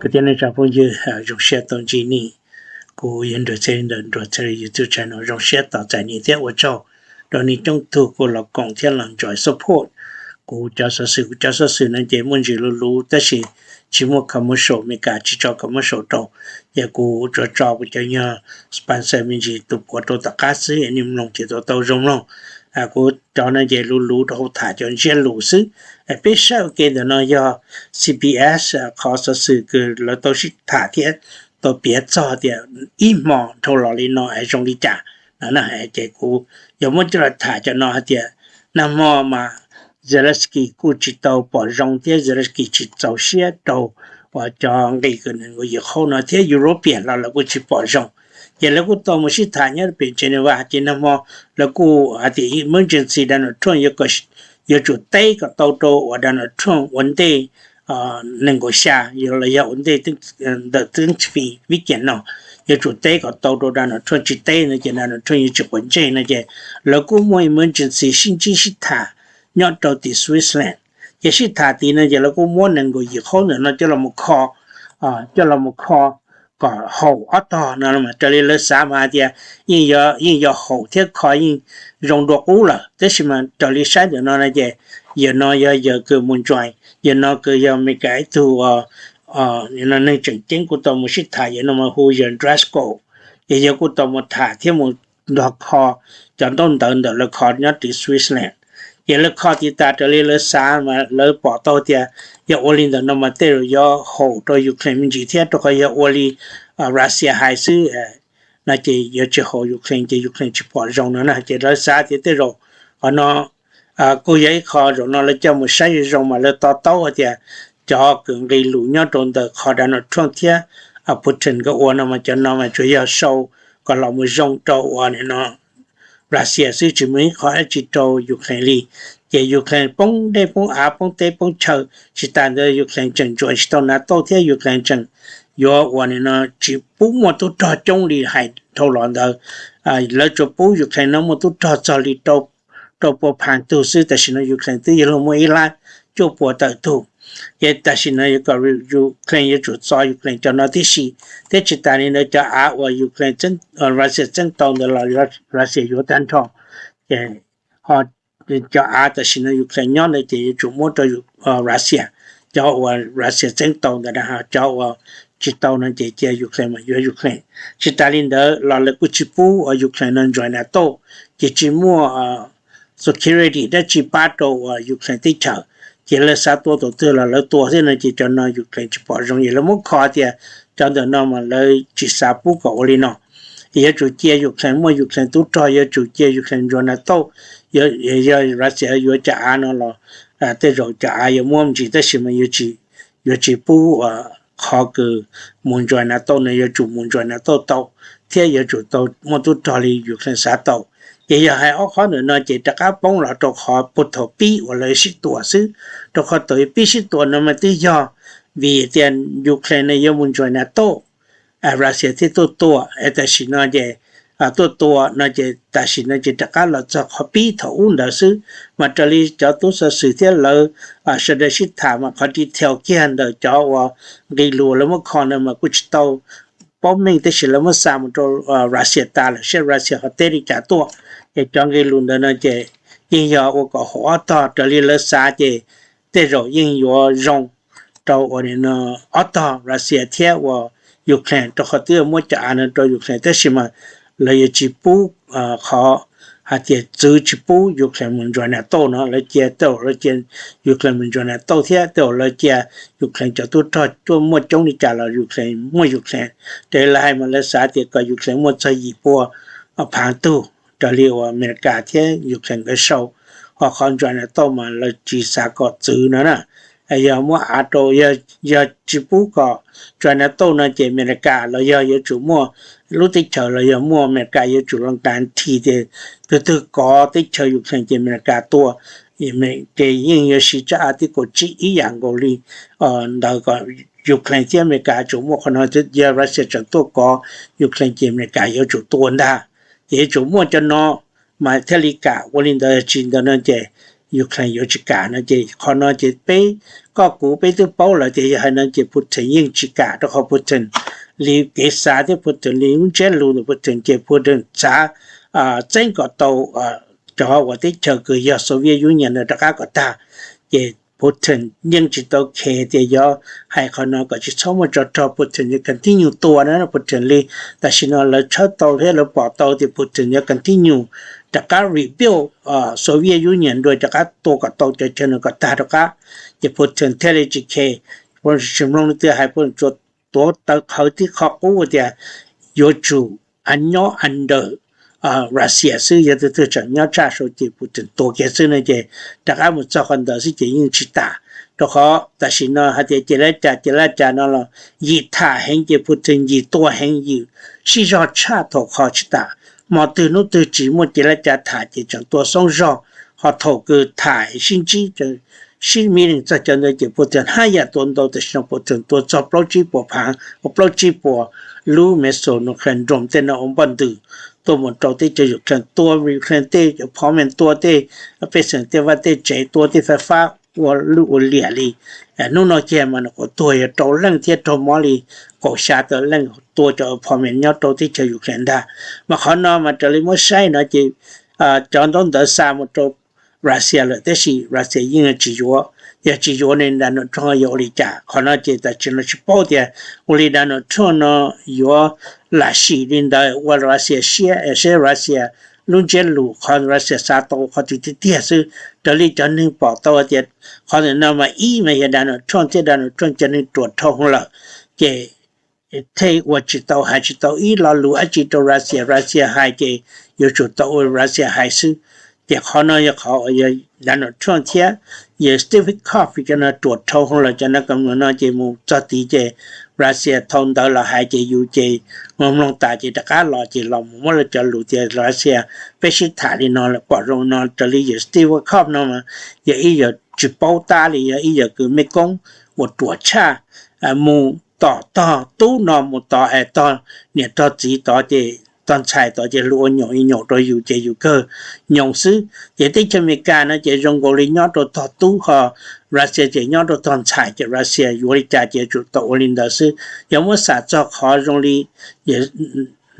Kwv tij neej tsa phooj ywg, zoo siab tau ntsib nej. Kuv yog Nruas Txhiaj Li ntawm Nruas Txhiaj Li YouTube channel. Zoo siab tos txais nej thiab ua tsaug rau nej coob tug kuj los koom thiab los nrog support kuv cov xov xwm. Kuv cov xov xwm no ces muaj ntsis luv luv tab sis tsis muaj commercial, Meskas tsis tso commercial rau. Ces kuv tsuas tso kuv cov yog sponsor me ntsis tus puav rau tom qab xwb, nej mloog ces tau tau zoo mloog. Kuv cov no ces luv luv rau hauv tham cov ntsiab lus xwb. Peb saib ua ke ntawm no yog CBS, qhov xov xwm kws lawv tau sib tham thiab tau piav txog tias ib hmo dhau los li no es zoo li cas no. Ces kuv yog muab coj los tham cov no hais tias nag hmo mas Zelensky kuj tsis tau pom zoo thiab Zelensky tsis txaus siab rau uas cov nqi kws nees nkaum yim qhov no thiab European los lawv kuj tsis pom zoo. Ces lawv kuj tau mus sib tham nyob pem Geneva ces nag hmo lawv kuj hais tias emergency Donald Trump yuav tsum teb kom tau rau uas Donald Trump ua ntej nees nkaum xya, los yog ua ntej ntawm Thanksgiving weekend no, yuav tsum teb kom tau rau Donald Trump, tsis teb no ces Donald Trump yuav tsis quav ntsej no ces lawv kuj muaj emergency sib ntsib sib tham nyob rau tim Switzerland. Ces sib tham tid no ces lawv kuj muab nees nkaum yim qhov ntawm no coj los kho, coj los kho kom haum ob tog no. Raws li lawv xav mas hais tias yeej yog haum thiab kho yeej zoo dua qub lawm, tab sis mas raws li saib ntawm no no ces yawg no yog yawg kws mus join, yawg no kws yog Meskas ib tug neeg tseem ceeb kuj tau mus sib tham, yawg no mas hu yawg Driscoll. Ces yawg kuj tau mus tham thiab mus nrog kho cov ntaub ntawv ntawm lawv kho nyob tim Switzerland. Ces lawv kho tiv tas raws li lawv xav mas lawv pom tau tias yog ua li ntawm no mas tej zaum yuav haum rau Ukraine me ntsis thiab, rau qhov yog ua li Russia hais xwb no ces yuav tsis haum Ukraine ces Ukraine tsis pom zoo no na. Ces lawv xav tias tej zaum qhov no kuj yog ib qho zaum no lawv coj mus saib zoo mas lawv to taub hais tias cov kws nqi lus nyob rau ntawm qhov Donald Trump thiab Putin nkawd ua no mas cov no mas tsuas yog sau kom los mus zoo rau uas no Russia xwb, tsis muaj ib qho dab tsi rau Ukraine li. Ces Ukraine poob dej poob av poob teb poob chaw, tsis tas ntawd Ukraine tseem ntsuam tsis tau NATO thiab Ukraine tseem yuav uas no tsis pub muaj tub rog coob li hais dhau los ntawd. Lawv tsuas pub Ukraine no muaj tub rog txog li rau pua phav tug xwb, tam sim no Ukraine twb yog luag muaj ib lab cuaj puas tawm tug. Ces tam sim no yuav kom Ukraine yuav tsum txo Ukraine cov no tib si, thiab tsis tas li ntawd cov av uas Ukraine, Russia txeeb tau ntawd los Russia yuav tag nrho. Ces ho cov av tam sim no Ukraine nyob ntawd ces yuav tsum muab rau Russia. Cov uas Russia txeeb tau ntawd, cov uas tsis tau no ces cia Ukraine mas yuav Ukraine. Tsis tas li ntawd los lawv kuj tsis pub uas Ukraine no join NATO, ces tsis muaj security dab tsi pab rau uas Ukraine teb chaws. Ces lawv xav tua tus twg los lawv tua xwb no ces cov no Ukraine tsis pom zoo, ces lawv muab kho tias cov ntawm no mas lawv tsis xav pub kom ua li no. Yuav tsum cia Ukraine muaj Ukraine tub rog, yuav tsum cia Ukraine join NATO. Yog Russia yuav cov av no los tej zaum cov av yuav muab ntsis, tab sis mas yuav tsis pub qhov kws mus join NATO no, yuav tsum mus join NATO tau, thiab yuav tsum tau muaj tub rog li Ukraine xav tau. Ces yog hais ob qhov ntawm no ces rov qab poob los rau qhov puag thaum pib uas lawv sib tua xwb, rau qhov thaum pib sib tua no mas twb yog vim tias Ukraine no yuav mus join NATO, Russia thiaj tuaj tua, es tam sim no ces tuaj tua no ces tam sim no ces rov qab los txog qhov pib thaum ub ntawd xwb. Mas raws li cov tub xov xwm thiab lawv sawv daws sib tham mas qhov detail kiag ntawm cov uas nqi lus lawv muab kho ntawd mas kuj tsis tau paub meej, tab sis lawv muab xa mus rau Russia tas lawm, saib Russia ho teb li cas tuaj. Ces cov nqi lus ntawd no ces yeej yog ua kom haum ob tog, raws li lawv xav ces tej zaum yeej yuav zoo rau uas no ob tog Russia thiab uas Ukraine, rau qhov twb muab cov av no rau Ukraine, tab sis mas lawv yuav tsis pub qhov hais tias txwv tsis pub Ukraine mus join NATO no, lawv cia tej zaum lawv cia Ukraine mus join NATO thiab tej zaum lawv cia Ukraine cov tub rog tuaj muaj coob li cas los Ukraine muaj Ukraine. Raws li lawv hais mas lawv xav tias kom Ukraine muaj txog yim pua phav tug raws li uas Amelikas thiab Ukraine nkawd sau. Ho qhov join NATO mas lawv tsis xav kom txwv no na. Yog muab av rau, yog tsis pub kom join NATO no ces Amelikas los yog yuav tsum muaj lub teb chaws los yog muaj Amelikas yuav tsum los guarantee tias tus twg kov teb chaws Ukraine ces Amelikas tua. Ces yeej yuav siv tsab av tib kaum tsib ib yam nkaus li ntawd kom Ukraine thiab Amelikas yuav tsum muaj qhov no, yog Russia tseem tuaj kov Ukraine ces Amelikas yuav tsum tua ntag. Ces yuav tsum muaj cov no mas thiaj li kam ua li ntawd, tsis ntawd no ces Ukraine yuav tsis kam no ces qhov no ces peb, koj kuv peb twb paub lawm tias yog hais no ces Putin yeej tsis kam, rau qhov Putin li kev xav thiab Putin li lub ntsiab lus ntawm Putin ces Putin xav txeeb kom tau cov uas teb chaws kws yog Soviet Union ntawd rov qab kom tag. Ces Putin yeej tsis tau kheev tias yuav hais qhov no kom tsis txhob muaj tsov rog, Putin yuav continue tua na, Putin li. Tam sim no lawv tshawb tau thiab lawv pom tau tias Putin yuav continue rov qab rebuild Soviet Union dua, rov qab tua kom tau cov chaw no kom tag rov qab. Ces Putin thiaj li tsis kheev, tsis mloog leej twg hais, Putin tsuas tuav taw qhawv tib qho qub tias yuav tsum nyob under Russia xwb, yog tus twg tseem nyob tshaj saud ces Putin tua kiag xwb no ces rov qab mus txog qhov ntawd xwb ces yeej tsis tas. Rau qhov tam sim no hais tias ces laj cas ces laj cas no los yim tham heev ces Putin yim tua heev, yim sib zog tshaj thaum qhov tsis tas. Hmo twg hnub twg tsis muaj ces laj cas tham ces tseem tua xoob zog, ho thaum kws tham sib ntsib sib meeting txog cov ntawd ces Putin haj yam tua ntau, tam sim no Putin tua txog plaub tsib puas phav, plaub tsib puas lub missile nuclear drone tej no ua npoj ntws tuaj mus rau teb chaws Ukraine, tua Ukraine tej apartment, tua tej pej xeem tej vaj tej tsev, tua tej fais fab ua lwj ua liam li. Hnub no kiag mas nws qhuav tuag yog rau leej thiab raug mob li kaum xya tawm leej, tua cov apartment nyob rau teb chaws Ukraine ntag. Mas qhov no mas raws li muab saib no ces cov ntaub ntawv xa mus rau Russia lawm, tab sis Russia yeej tsis yuav. Yog tsis yuav ne Donald Trump yuav ua li cas? Qhov no ces tam sim no tsis paub tias ua li Donald Trump no yuav lam sim li ntawd ua Russia siab, seb Russia lub ntsiab lus qhov Russia xav tau qhov twg tiag tiag xwb. Raws li cov neeg pom tau tias qhov ntawm no mas ib mas yog Donald Trump thiab Donald Trump cov neeg ruam dhau hwv lawm, ces thiaj ua tsis tau, hais tsis tau ib lo lus dab tsi rau Russia, Russia hais ces yuav tsum tau ua Russia hais xwb. Ces qhov no yog qhov Donald Trump thiab yawg Steve Witkoff cov no ruam dhau hwv lawm, cov no kam no ces mus txog tid ces Russia thau ntawv los hais ces yus ces mloog mloog tas ces rov qab los ces los mus muab lawv cov lus tias Russia peb sib tham li no lawm pom zoo no. Raws li yawg Steve Witkoff no mas yog ib yawg tsis paub tab li, yog ib yawg kws mej koob uas ruam tshaj, mus tom tog tub no mus tod es tog niam tog txiv tod ces tog ntxhais tod ces luag ua nyaum nyaum rau yus ces yus kawg nyoos xwb. Ces teb chaws Amelikas no ces zoo nkaus li nyob rau tog tub, ho Russia ces nyob rau tog ntxhais, ces Russia yuav li cas ces tsum tau ua li ntawd xwb. Yog muab xam txog qhov zoo li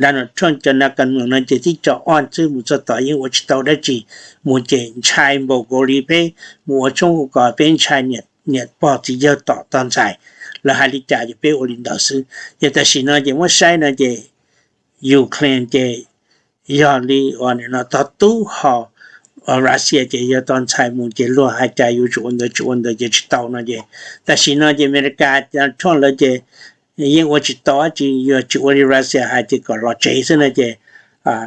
Donald Trump cov na kam no ces tib co ob xwb mus txog tod yeej ua tsis tau dab tsi, mus ces ntshai npaum nkaus li peb mus ua tshoob ua kos peb ntshai niam pog txiv yawg tom tog ntxhais, lawv hais li cas ces peb ua li ntawd xwb. Ces tam sim no ces muab saib no ces Ukraine ces yog li uas nim no tog tub, ho Russia ces yog tog ntxhais, mus ces luag hais cas yus tsum ua ntawd, tsis ua ntawd ces tsis tau no ces tam sim no ces Amelikas Trump lawv ces yeej ua tsis tau dab tsi, yog tsis ua li Russia hais ces kom los tsev xwb no ces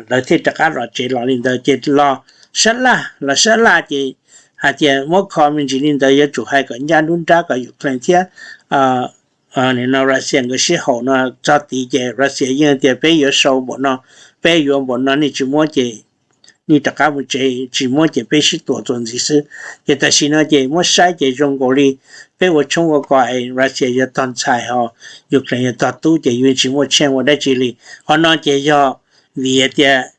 lawv thiaj rov qab los tsev los li ntawd ces los sab laj, los sab laj ces hais tias muab kho me ntsis li ntawd yuav tsum hais kom ncaj nruab nrab kom Ukraine thiab nim no Russia nkawd sib haum no txog tid ces Russia yeej tias peb yuav sau npaum no, peb yuav npaum no, nej tsis muab ces nej rov qab mus tsev, tsis muab ces peb sib tua txuas ntxiv xwb. Ces tam sim no ces muab saib ces zoo nkaus li peb ua tshoob ua kos es Russia yog tog ntxhais ho Ukraine yog tog tub ces yeej tsis muaj tsheej ua dab tsi li. Qhov no ces yog vim tias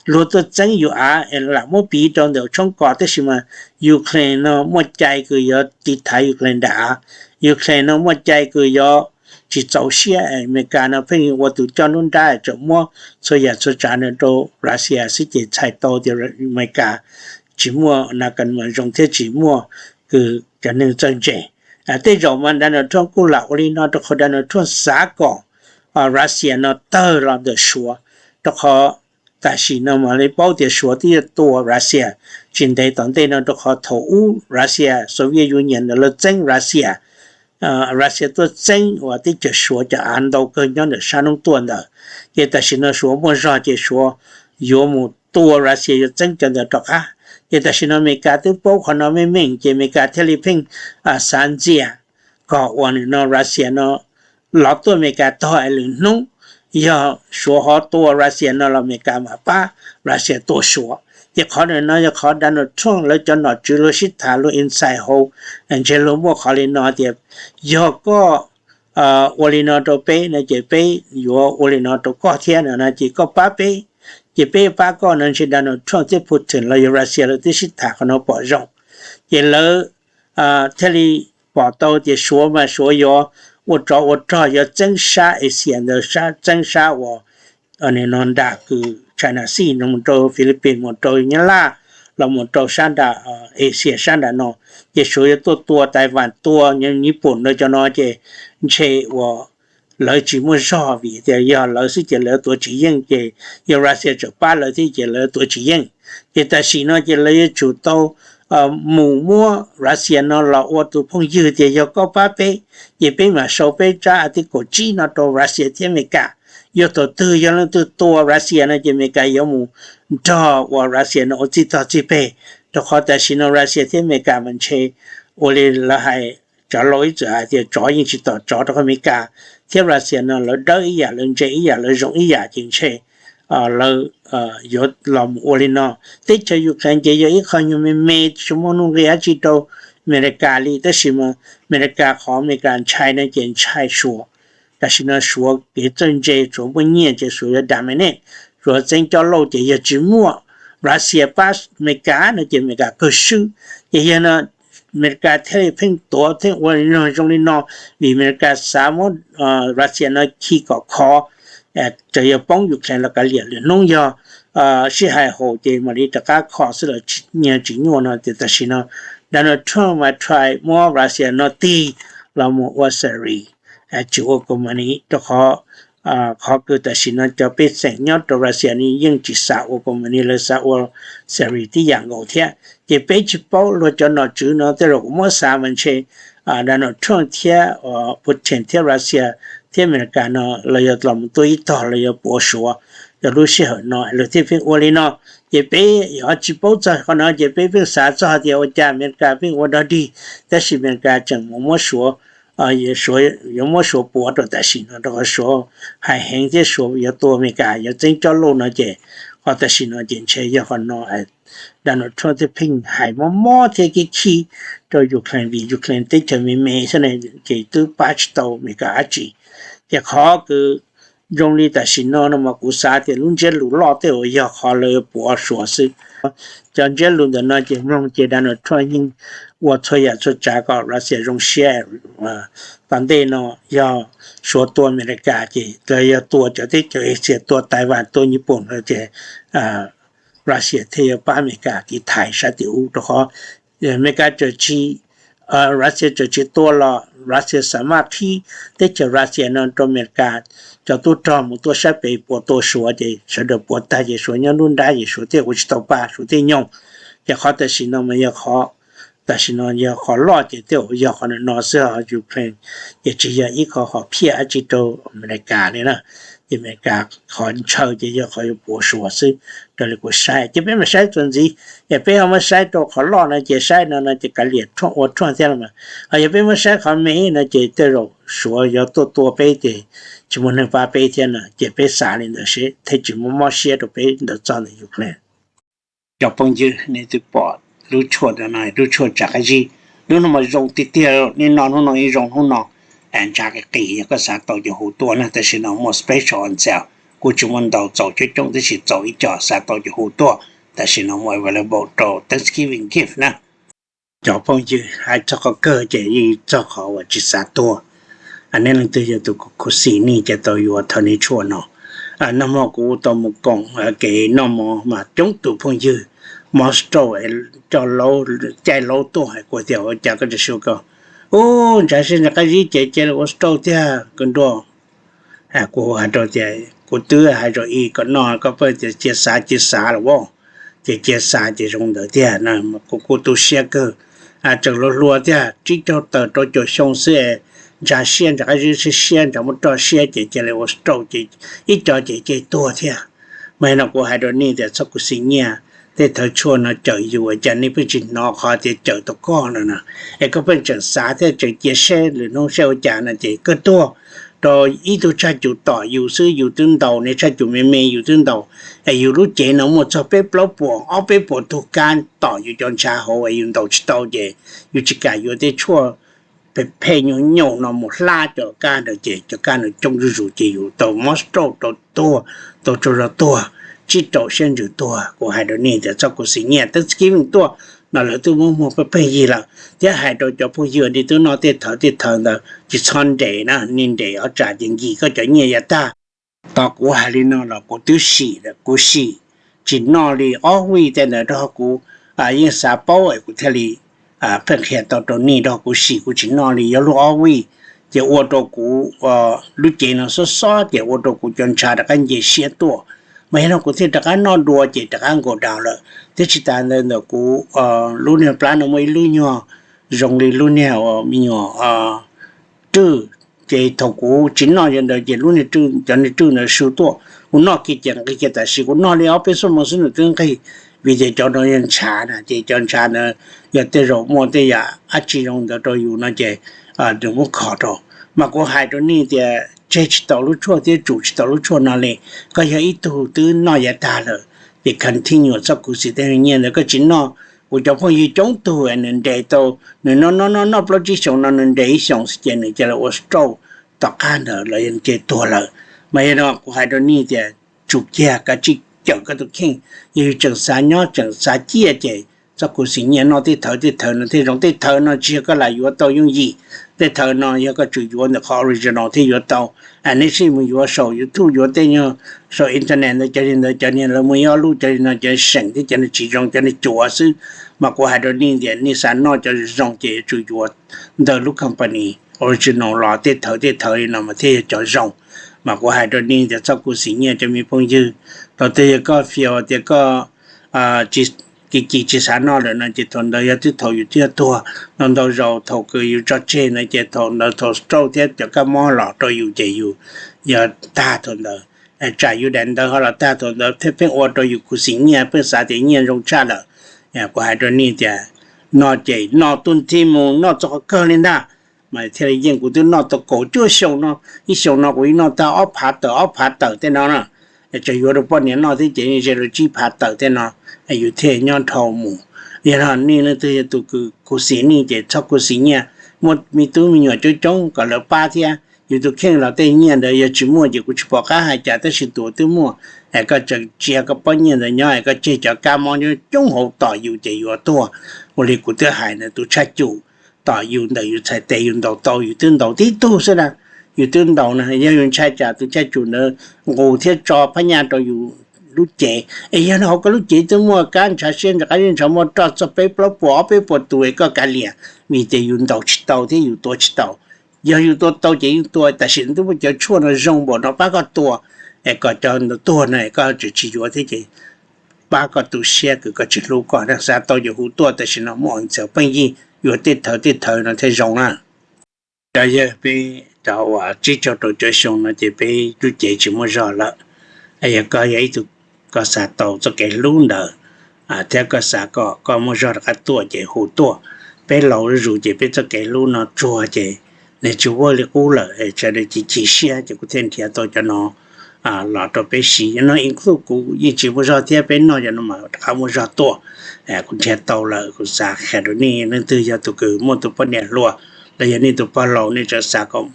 luag tuaj txeeb yus av es lam muab piv rau ntawm tshoob kos, tab sis mas Ukraine no muaj cai kws yuav tiv thaiv Ukraine nram av. Ukraine no muaj cai kws yuav tsis txaus siab, Amelikas no pheej ua tus coj nruab nrab tseem muab txhua yam txhua tsav no rau Russia xwb ces txhais tau tias Amelikas tsis muaj na kas mas zoo thiab tsis muaj kws cov neeg txawj ntse. Tej zaum mas Donald Trump kuj lam ua li no rau qhov Donald Trump xav kom Russia no tawg los ntawm Suav, rau qhov tam sim no mam li paub tias Suav twb yuav tua Russia tsis ntev tom ntej no, rau qhov thaum ub Russia, Soviet Union ntawd lawv txeeb Russia, Russia tuaj txeeb uas teb chaws Suav cov av ntau kawg nyob ntawm sab hnub tuaj ntawd. Ces tam sim no Suav muaj zog ces Suav yuav mus tua Russia, yuav txeeb cov ntawd rov qab. Ces tam sim no Amelikas twb paub qhov no meej meej ces Amelikas thiaj li pheej xav ntxias kom uas nim no Russia no los tuaj Amelikas tog es lwm hnub yog Suav ho tua Russia no los Amelikas mam pab Russia tua Suav. Ces qhov nim no yog qhov Donald Trump lawv cov nom tswv luag sib tham luag inside hauv, ntshe luag muaj qhov li no tias yog koj ua li no rau peb no ces peb yuav ua li no rau koj thiab no ces koj pab peb, ces peb pab koj no. Ntshe Donald Trump thiab Putin los yog Russia lawv twb sib tham qhov no pom zoo. Ces lawv thiaj li pom tau tias Suav mas Suav yuav ua tsov ua rog, yuav txeeb sab Asia ntawd, txeeb sab uas no nram kws China Sea no mus rau Philippines, mus rau Nyab Laj, los mus rau sab nram Asia sab nram no. Ces Suav yuav tuaj tua Taiwan, tua Nyij Pooj ntawd cov no ces ntshe uas lawv tsis muaj zog vim tias yog lawv xwb ces lawv tuav tsis yeej, ces yog Russia tseem pab lawv thiab ces lawv tuav tsis yeej. Ces tam sim no ces lawv yuav tsum tau mus muab Russia no los ua tus phooj ywg tias yog koj pab peb, ces peb mam sau peb tsab article tsib no rau Russia thiab Amelikas. Yog thaum twg yog leej twg tua Russia no ces Amelikas yuav mus nrog uas Russia no ua txij tog txij peg. Rau qhov tam sim no Russia thiab Amelikas mas ntshe ua li lawv hais, cov laus ib txwm hais tias tsov yeej tsis tom tsov, rau qhov Amelikas thiab Russia no lawv dawb ib yam, lawv ntse ib yam, lawv zoo ib yam, ces ntshe lawv yuav los mus ua li no. Teb chaws Ukraine ces yog ib qho nyuag me me, tsis muaj nuj nqis dab tsi rau Amelikas li, tab sis mas Amelikas, qhov Amelikas ntshai no ces ntshai Suav. Tam sim no Suav kev txawj ntse, Suav muaj nyiaj ces Suav yuav dag me nej, Suav txeeb coj lauj, ces yog tsis muaj Russia pab Amelikas no ces Amelikas kawg swb. Ces yog no Amelikas thiaj li pheej tuav, pheej ua zoo li no, vim Amelikas xav muab Russia no khi kom khov, txawm yog poob Ukraine los kav liam, lwm hnub yog sib hais haum ces mam li rov qab kho xwb los nyias tsis nyuaj no. Ces tam sim no Donald Trump mas try muab Russia no tig los mus ua Syria, tsis ua company, rau qhov, qhov kws tam sim no cov pej xeem nyob rau Russia no yeej tsis xav ua company, lawv xav ua Syria tib yam nkaus thiab. Ces peb tsis paub, luag cov nom tswv no tej zaum kuv muab xav mas ntshe Donald Trump thiab Putin thiab Russia thiab Amelikas no lawv yuav los mus tuaj ib tog, lawv yuav puav Suav rau lub sij hawm no, lawv thiaj pheej ua li no. Ces peb yog tsis paub txog qhov no ces peb pheej xav txog tias ua cas Amelikas pheej ua dog dig, tab sis Amelikas tseem mus muab Suav, Suav, yuav muab Suav puav rau tam sim no, rau qhov Suav hais heev thiab Suav yuav tua Amelikas, yuav txeeb coj lauj no ces qhov tam sim no ces ntshe yog qhov no Donald Trump thiaj pheej hais mob mob thiab khib khib rau Ukraine, vim Ukraine teb chaws me me xwb na, ces twb pab tsis tau Amelikas dab tsi. Ces qhov kws zoo li tam sim no no mas kuv xav tias lub ntsiab lus loj tej uas yog qhov lawv puav Suav xwb. Cov ntsiab lus ntawm no ces mloog ces Donald Trump yeej ua txhua yam txhua tsav kom Russia zoo siab. Tom ntej no yog Suav tua Amelikas ces lawv yog tua cov teb chaws Asia, tua Taiwan, tua Nyij Pooj no ces Russia thiaj yuav pab Amelikas tiv thaiv sab tim ub, rau qhov Amelikas txawm tsis, Russia txawm tsis tua los Russia xav maj qhib teb chaws Russia no rau Amelikas cov tub rog mus tuaj sab pem puav tua Suav, ces sawv daws puav tag ces Suav nyob nruab nrab ces Suav thiaj ua tsis tau pa, Suav thiaj nyoog. Ces qhov tam sim no mas yog qhov, tam sim no yog qhov loj ces tej zaum yog qhov no xwb, Ukraine ces tsis yog ib qho qhov phiaj dab tsi rau Amelikas li na. Ces Amelikas qhov ntshaw ces yog qhov yuav puav Suav xwb, raws li kuv saib. Ces peb mam saib txuas ntxiv, es peb ho muab saib rau qhov loj no ces saib no no ces kav liam Trump ua Trump thiab los mas. Ho yog peb muab saib qhov me no ces tej zaum Suav yuav tuaj tua peb ces tsis muaj neeg pab peb thiab no, ces peb xav li ntawd seb thiaj tsis muaj mob siab rau peb ntawd txog ntawm Ukraine. Cov phooj ywg, nej twb pom lub tshuaj no, lub tshuaj tsav qab zib, lub no mas zoo tiag tiag, nej noj hnub no ib zoo hnub no, ntsa qis qis, yog koj xav tau ces hu tuaj na. Tam sim no muaj special on sale, kuj tsis muaj ntau, txaus coob coob tab sis txaus ib co, xav tau ces hu tuaj. Tam sim no muaj available rau Thanksgiving gift na. Cov phooj ywg, hais txog qhov kawg ces yeej txog qhov uas tsis xav tuag. Nej leej twg yog tus khuv xim nej ces tau yuav thaum nej tshuaj no. Nag hmo kuv tau mus koom kev noj mov mas coob tus phooj ywg mob stroke, coj laub, caij laub tuaj hais kuv tias ua cas koj tsis xyuas koj, u, ntshav siab ntshav qab zib ces cia li ua stroke tiag koj nruaj. Kuv hais rau tias kuv twb hais rau ib kom noj, koj pheej tias cia xav cia xav los as, ces cia xav ces zoo ntawd tiag. Kuv kuj tu siab kawg, tseem hluas hluas tiag, tsib caug tawm rau caum xyoo xwb, ntshav siab ntshav qab zib siab siab, ntshav muab roj siab ces cia li ua stroke ces ib co ces cia li tuag thiab. Mas no kuv hais rau nej tias txhob khuv xim nyiaj, tej thawv tshuaj no cawm yus, cas nej pheej tsis hnov qhov tias cawm tau koj no na? Es koj pheej tseem xav thiab tseem cia siab lwm hnub seb ua cas no ces koj tuag rau ib tug tshaj cum tom yus xwb, yus twb ntaus, nej tshaj cum me me yus twb ntaus, es yus lub cev no muaj txog peb plaub puas ob peb puas tug kab tom yus cov ntshav hauv es yus ntaus tsis tau ces yus tsis kam yuav tej tshuaj phem phem nyuj nyuj no mus hlab cov kab ntawd ces cov kab no coob zuj zus ces yus tau mob stroke, tau tuag, tau tsaug zog tuag, tsib rau siab ntsws tuag. Kuv hais rau nej tias txhob khuv xim nyiaj, Thanksgiving tuaj, no lawv twb muab muag pheej yig lawm. Thiab hais rau cov phooj ywg nej twb noj tej thawv tej thawv ntawd tsis txhob nres na, nej nres ob tsam ces nkim koj cov nyiaj yav tag. Tos kuv hais li no los kuv twb sim, kuv sim tsis noj li ob vij tej ntawd rau kuv yeej xav paub es kuv thiaj li pheej qhia tau rau nej rau kuv sim kuv tsis noj li yuav luag ob vij. Ces ua rau kuv lub cev no xob xob ces ua rau kuv cov ntshav rov qab nce siab tuaj. Mas yog no kuv thiaj rov qab noj dua ces rov qab nkaus daus lawm. Thiab tsis tas ntawd ntawm kuv lub niag plab no muaj ib lub nyuag zoo li lub niag me nyuam rwj. Ces thaum kuv tsis noj yog ntawd ces lub niag rwj, cov niag rwj ntawd su tuaj, kuv noj kiag ces nqig kiag, tab sis kuv noj li ob peb xuab moos xwb nws twb nqig. Vim tias cov no yog ntshav na, ces cov ntshav ntawd yog tej zaum muaj tej yam dab tsi zoo ntawd rau yus no ces nws muab khov rau. Mas kuv hais rau nej tias tseg tsis tau lub tshuaj thiab tsum tsis tau lub tshuaj no li. Koj yog ib tug twb noj yav tag lawm ces continue txoj khuv xim tej nyiaj ntawd koj tsis noj. Kuv cov phooj ywg coob tug nws nres tau, nws noj noj noj noj plaub tsib xyoos no nws nres ib xyoos xwb ces nws cia li ua stroke tom qab ntawd los yog nws cia li tuag lawm. Mas yog no kuv hais rau nej tias tsum kiag, kav tsij cawm koj tus kheej. Yog yus tseem xav nyob tseem xav ciaj ces txoj khuv xim nyiaj noj tej thawv tej thawv no thiaj zoo. Tej thawv no tsis yog koj lam yuav tau yooj yim. Tej thawv no yog koj tsum yuav ntawm qhov original thiaj yuav tau. Neb sim mus yuav saum YouTube, yuav tej nyuag saum internet ntawd cov li ntawd cov niag lawv muaj ib ob lub cov li no cov seem thiab cov niag tsis zoo cov niag cuav xwb. Mas kuv hais rau nej tias nej xav noj cov zoo ces yuav tsum yuav ntawm lub company original los, tej thawv tej thawv li no mas thiaj yog cov zoo. Mas kuv hais rau nej tias txoj khuv xim nyiaj cov me phooj ywg, thaum twg yog koj feel tias koj kis kis tsis xav noj lawm no ces thaum ntawd yog twb thaum yus twb yuav tuag. Ntau ntau zaus thaum kws yus tso tseg ntawd ces thaum ntawd thaum stroke thiab cov kab mob los rau yus ces yus yog tag thaum ntawd. Tsam yus daim ntawv ho los tag thaum ntawd thiaj pheej ua rau yus khuv xim nyiaj, pheej xav tias nyiaj zoo tshaj lawm. Kuv hais rau nej tias no ces noj tuaj nthi mus noj txog qhov kawg li ntag. Mas thiaj li yeej kuv twb noj tau kaum cuaj xyoo no, ib xyoos no kuv yeej noj tag ob phav tawm ob phav tawm tej no na. Tseem yuav rau poj niam noj thiab ces yeej ze rau tsib phav tawm tej no, yus thiaj nyob dhau mus. Yog no nej leej twg yog tus kws khuv xim nej ces txhob khuv xim nyiaj. Muaj me tub me nyuam coob coob kom lawv pab thiab. Yus tus kheej los tej nyiaj ntawd yog tsis muaj ces kuv tsis pom qab hais cas, tab sis tus twb muaj es koj tseem tsia koj pob nyiaj ntawd nyob es koj tseg cov kab mob nyob coob hauv tom yus ces yuav tuag. Ua li kuv twb hais ntawd, tus tshaj cum tom yus ntawm yus txhais tes yus ntaus tau, yus twb ntaus tib tug xwb na. Yus twb ntaus na, yog yus ntshai tsam tus tshaj cum ntawd nqus thiab tso phab nyaj rau yus lub cev, es yog hauv koj lub cev twb muaj kab ntshav siab ntshav qab zib ntshav muaj roj txog peb plaub puas ob peb puas tus es koj kav liam, vim tias yus ntaus tsis tau thiab yus tua tsis tau. Yog yus tua tau ces yeej tua, tab sis twb muaj cov tshuaj no zoo npaum no pab koj tua, es kom cov ntawd tuag no koj tseem tsis yuav thiab ces pab koj tu siab kws koj tsis hlub koj na. Xav tau ces hu tuaj, tam sim no muaj ntxhais pheej yig yuav tej thawv tej thawv no thiaj zoo na. Cov yawg, peb cov uas tsib caug rau caum xyoo no ces peb lub cev tsis muaj zog lawm. Yog koj yog ib tug, koj xav tau txoj kev hlub ntawd thiab koj xav kom koj muaj zog rov qab tuaj ces hu tuaj. Peb laus zuj zus ces peb txoj kev hlub no tsuag ces nws tsis ua li qub lawm, sawv daws chim chim siab ces kuv thiaj nrhiav tau cov no los rau peb siv. Yog no include kuv yeej tsis muaj zog thiab, peb noj cov no mas rov qab muaj zog tuaj. Kuv nrhiav tau lawm, kuv xav qhia rau nej, leej twg yog tus kws muaj tus poj niam hluas los yog nej tus pog laus nej tseem xav kom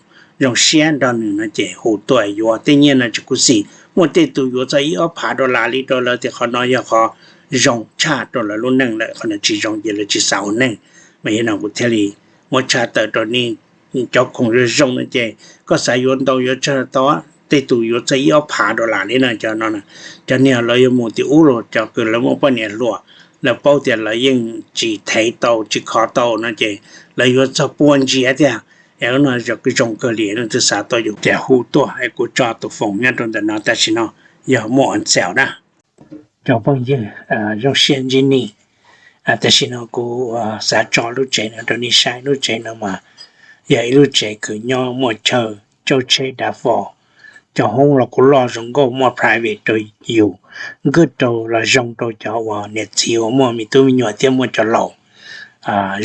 zoo siab nrog nws no ces hu tuaj yuav. Tej nyiaj no tsis khuv xim, muaj tej tus yuav txog ib ob phav dollar li rau lawv tias qhov no yog qhov zoo tshaj rau lawv lub neej lawm, qhov no tsis zoo ces lawv tsis xav ua neej. Mas yog no kuv thiaj li muab tshaj tawm rau nej cov khoom zoo zoo no ces koj xav yuav ntau yuav tsawg tau, tej tus yuav txog ib ob phav dollar li no. Cov no, cov niag lawv yuav mus tim ub los cov kws lawv muaj poj niam hluas, lawv paub tias lawv yeej tsis thev tau tsis khov tau no ces lawv yuav txog pua ntsiav tiag. Es lub no zoo kawg li, leej twg xav tau yus ces hu tuaj es kuv tso tus foom nyob rau ntawm no tam sim no yog muaj on sale na. Cov phooj ywg, zoo siab ntsib nej. Tam sim no kuv xav tso lub tsev no rau nej saib. Lub tsev no mas yog ib lub tsev kws nyob muaj chaw cauj tsheb dav fo. Cov hoob los kuj loj zoo nkauj, muaj private rau yus, nkag rau los zoo rau cov uas niam txiv uas muaj me tub me nyuam thiab muaj cov laus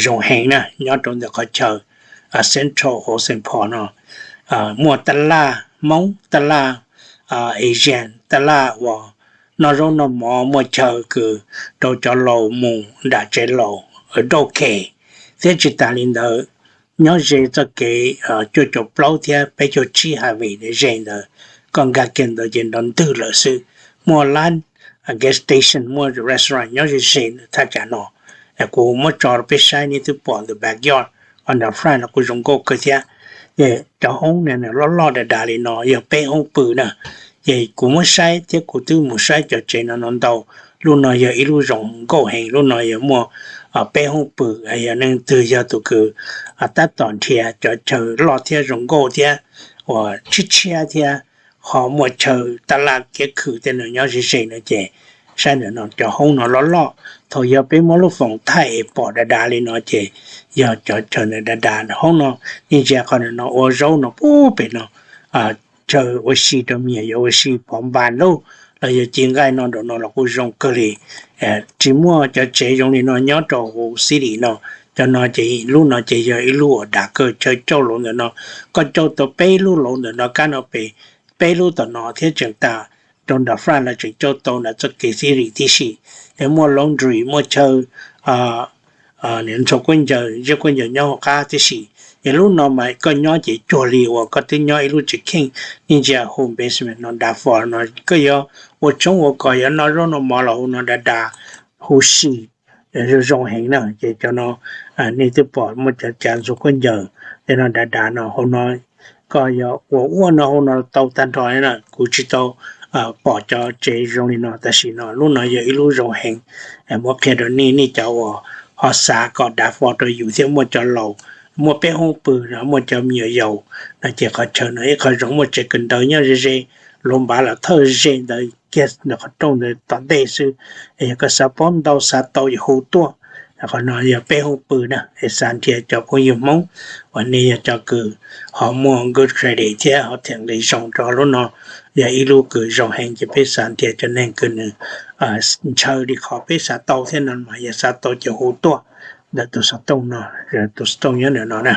zoo heev na. Nyob rau ntawm qhov chaw central hauv Saint Paul no, muaj taj laj Hmoob, taj laj Asian, taj laj uas noj zaub noj mov, muaj chaw kws rau cov laus mus nram tsev laus dawb ke. Thiab tsis tas li ntawd, nyob ze txoj kev cuaj caum plaub thiab peb caug tsib highway ze ntawd, koj nkag kiag ntawd ces nrov ntwg lawm xwb. Muaj lab, gas station, muaj restaurant nyob ze ze thaj tsam no. Kuv muab tso rau peb saib, nej twb pom ntawm backyard, qhov ntawd front los kuj zoo nkauj kawg thiab. Ces cov hoob no loj loj dav dav li no yog peb hoob pw na. Ces kuv muab saib thiab kuv twb mus saib cov tsev no no ntau. Lub no yog ib lub zoo nkauj heev, lub no yog muaj peb hoob pw. Yog neeg twg yog tus kws tab tom nrhiav cov chaw loj thiab zoo nkauj thiab uas tshiab tshiab thiab ho muaj chaw taj laj kiab khw tej no nyob ze ze no ces saib ntawm no cov hoob no loj loj. Thaum yog peb muab lub foom thaij es pom dav dav li no ces yog cov chaw ntawd dav dav. Hoob no nej ntsia qhov ntawm no ua zaub no puag pem no, chaw ua si rau me nyuam yaus ua si, pov npas lub los yog ci nqaij no nraum no los kuj zoo kawg li. Tsis muaj cov tsev zoo li no nyob rau hauv city no. Cov no ces lub no ces yog ib lub uas dav kawg, chaw cauj lawv ntawm no, koj cauj tau peb lub lawv ntawm no kab no pem, peb lub tom no thiab tseem tas rau nram front los tseem cauj tau nram txoj kev city tib si. Es muaj laundry, muaj chaw ntxhua khaub ncaws, ziab khaub ncaws nyob hauv qab tib si. Es lub no mas koj nyob ces cuag li uas koj twb nyob ib lub tsev kheej. Nej ntsia home basement no dav fo no, koj yuav ua tshoob ua kos, yuav noj zaub noj mov los hauv no dav dav huv si, zoo zoo heev na. Ces cov no nej twb pom muaj cov cav ntxhua khaub ncaws tej no dav dav no hauv no. Koj yog ua ua no hauv no tau tag nrho na. Kuv tsis tau pom cov tsev zoo li no, tab sis no lub no yog ib lub zoo heev. Muab qhia rau nej, nej cov uas ho xav kom dav fo rau yus thiab muaj cov laus, muaj peb hoob pw no, muaj cov me nyuam yaus no ces qhov chaw no ib qho zoo, muaj tsev kawm ntawv nyob ze ze, lub npav los thawj ze ntawd kiag ntawm qhov rooj ntawd tom ntej xwb. Es yog koj xav paub ntau xav tau ces hu tuaj. Qhov no yog peb hoob pw na. Es xav nrhiav cov phooj ywg Hmoob uas nej yog cov kws ho muaj good credit thiab ho thiam nqi zoo rau lub no, yog ib lub kws zoo heev ces peb xav nrhiav cov neeg kws nws ntshaw li qhov peb xav tau thiab no mas yog xav tau ces hu tuaj ntawm tus xov tooj no, tus xov tooj nyob ntawm no na.